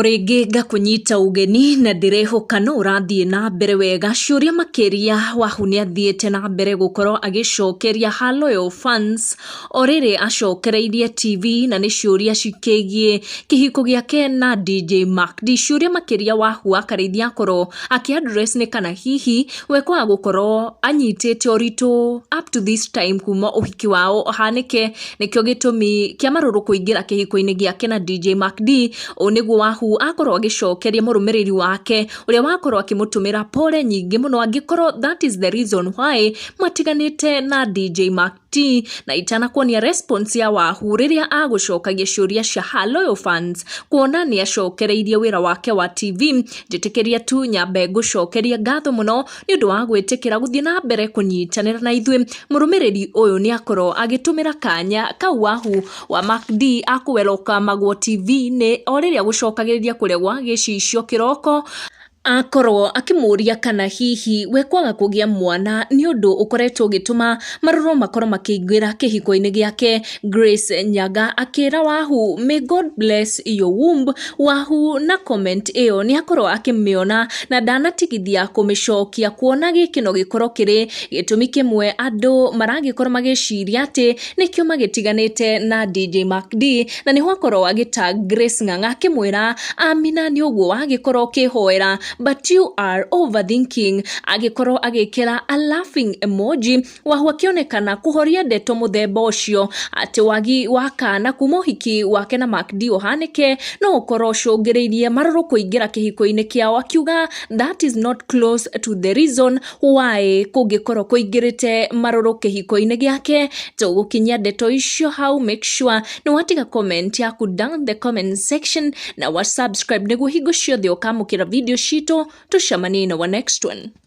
O rĩngĩ ngakũnyita ũgeni na ndĩrehoka no ũrathiĩ na mbere wega. Ciũria makĩria Wahu nĩ athiĩte na mbere gũkorwo agĩcokeria her loyal fans o rĩrĩ acokereirie TV na nĩ ciũria cikĩgiĩ kĩhiko gĩake na DJ Mac D. Ciũria makĩria Wahu wa Karĩithia akorwo akĩ address nĩ kana hihi we kwaga gũkorwo anyitĩte ũritũ up to this time kuma ũhiki wao ũhanĩke nĩkĩo gĩtũmi kĩa marũrũ kũingĩra kĩhiko-inĩ gĩake na DJ Mac D. Ũũ nĩguo Wahu akorwo agĩcokeria mũrũmĩrĩri wake ũrĩa wakorwo akĩmũtũmĩra pole nyingĩ mũno angĩkorwo that is the reason why matiganĩte na DJ Mac D. Na itanakuonia response ya Wahu rĩrĩa agũcokagia ciũria cia her loyal fans kuona nĩ acokereirie wĩra wake wa TV, njĩtĩkĩria tu nyambe ngũcokeria ngatho mũno nĩ ũndũ wa gwĩtĩkĩra gũthiĩ na mbere kũnyitanĩra na ithuĩ. Mũrũmĩrĩri ũyũ nĩ akorwo agĩtũmĩra kanya kau Wahu wa Mac D akũwerokamagwo TV-inĩ o rĩrĩa gũcokagĩrĩria kũrĩa gwa gĩcicio kĩroko, akorwo akĩmũria kana hihi we kwaga kũgĩa mwana nĩ ũndũ ũkoretwo ũgĩtũma marũrũ makorwo makĩingĩra kĩhiko-inĩ gĩake. Grace Nyaga akĩra Wahu, "May God bless your womb." Wahu na comment ĩyo nĩ akorwo akĩmĩona na ndanatigithia kũmĩcokia, kuona gĩkĩ no gĩkorwo kĩrĩ gĩtũmi kĩmwe andũ maragĩkorwo magĩciria atĩ nĩkĩo magĩtiganĩte na DJ Mac D. Na nĩho akorwo agĩta Grace Ng'ang'a akĩmwĩra, "Amina, nĩ ũguo wagĩkorwo ũkĩhoera, but you are overthinking," agĩkorwo agĩkĩra a laughing emoji. Wahu akĩonekana kũhoria ndeto mũthemba ũcio atĩ wagi wa kana kuma ũhiki wake na Mac D ũhanĩke no ũkorwo ũcũngĩrĩirie marũrũ kũingĩra kĩhiko-inĩ kĩao, akiuga that is not close to the reason why kũngĩkorwo kũingĩrĩte marũrũ kĩhiko-inĩ gĩake. Tũgũkinyia ndeto icio hau. Make sure nĩ watiga comment yaku down the comment section na wa subscribe nĩguo hingo ciothe ũkamũkĩra video citũ. Tũcemanie in our next one.